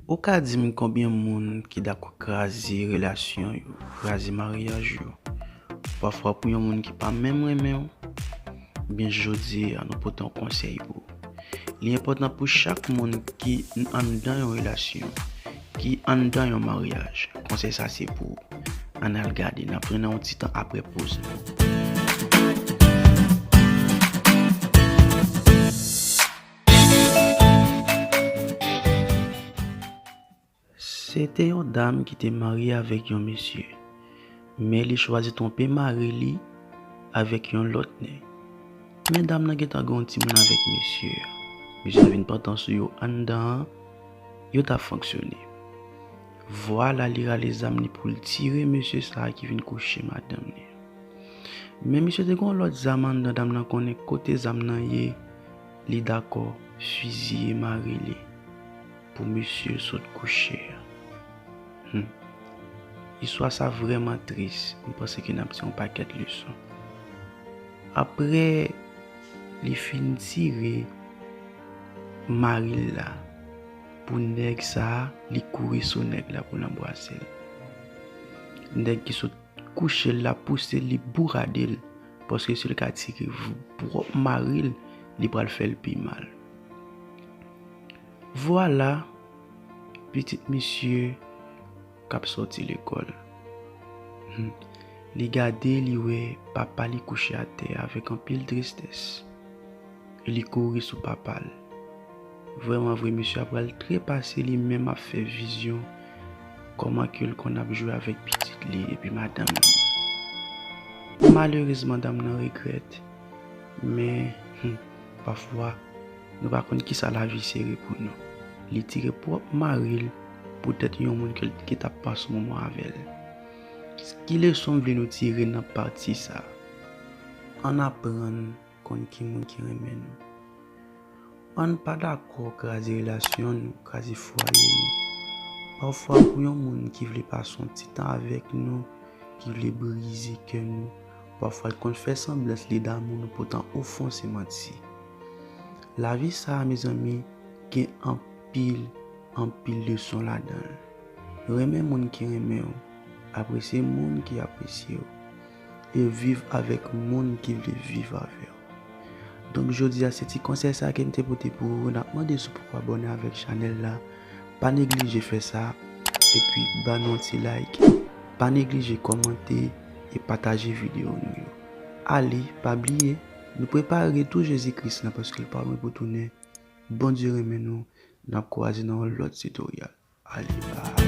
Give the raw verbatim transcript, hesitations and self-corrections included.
Ou ka di m konbyen moun ki dakò kraze relasyon yo, kraze maryaj yo? Pafwa pou yon moun ki pa menm renmen w, ebyen jodi a nou pote yon konsèy pou ou. Li enpòtan pou chak moun ki anndan yon relasyon, ki anndan yon maryaj. Konsèy sa se pou ou. Ann al gade, n ap jwenn nan yon ti tan apre poz la. Se te yon dam ki te marye avèk yon mesye, men li chwazi twonpe mari li avèk yon lòt nèg. Men dam nan gentan gen yon timoun avèk mesye a. Mesye a vin pantan sou yo anndan an, yo t ap fonksyone. Vwala li rale zam li pou l tire mesye sa a ki vin kouche madanm li. Men misye te gen yon lòt zam anndan, dam nan konnen kote zam nan ye, li dakò fiziye mari li pou misye sot kouche a. Hmm. Istwa sa vrèman tris, m panse ke n ap tire yon pakèt leson. Apre li fin tire mari l la pou nèg sa a, li kouri sou nèg la pou l anbrase l. Nèg ki sot kouche l la pouse li bourade l, paske si l ka tire pwòp mari l, li pral fè l pi mal. Vwala, pitit misye k ap sòti lekòl. Hmm. Li gade, li wè papa li kouche atè avèk anpil tristès. E li kouri sou papa l. Vrèman vre, misye a pral trepase li menm ap fè vizyon kòman ke l konn ap jwe avèk pitit li epi madanm li. Malerezman, dam nan regrèt, men, hmm, pafwa, nou pa konn kisa lavi sere pou nou. Li tire pwòp mari l poutèt yon moun ke l te t ap pase moman avè l. Ki leson m vle nou tire nan pati sa a? Ann aprann konn ki moun ki renmen nou. Ann pa dakò kraze relasyon nou, kraze fwaye nou. Pafwa pou yon moun ki vle pase yon ti tan avèk nou, ki vle brize kè nou, pafwa l konn fè sanblans li damou nou, poutan ofon se manti. Lavi sa a, mezanmi, gen anpil, anpil leson ladan l. Renmen moun ki renmen w, apresye moun ki apresye w, e viv avèk moun ki vle viv avè w. Donk, jodi a, se ti konsèy sa ke m te pote pou ou. N ap mande si w poko abòne avèk chanèl la, pa neglije fè sa, epi ban nou yon ti like, pa neglije kòmante e pataje videyo nou yo. Ale, pa bliye, nou prepare retou Jezi Kris la, paske l pa lwen pou tounen. Bondye renmen nou, n ap kwaze nan yon lòt titoryal. Ale, bye.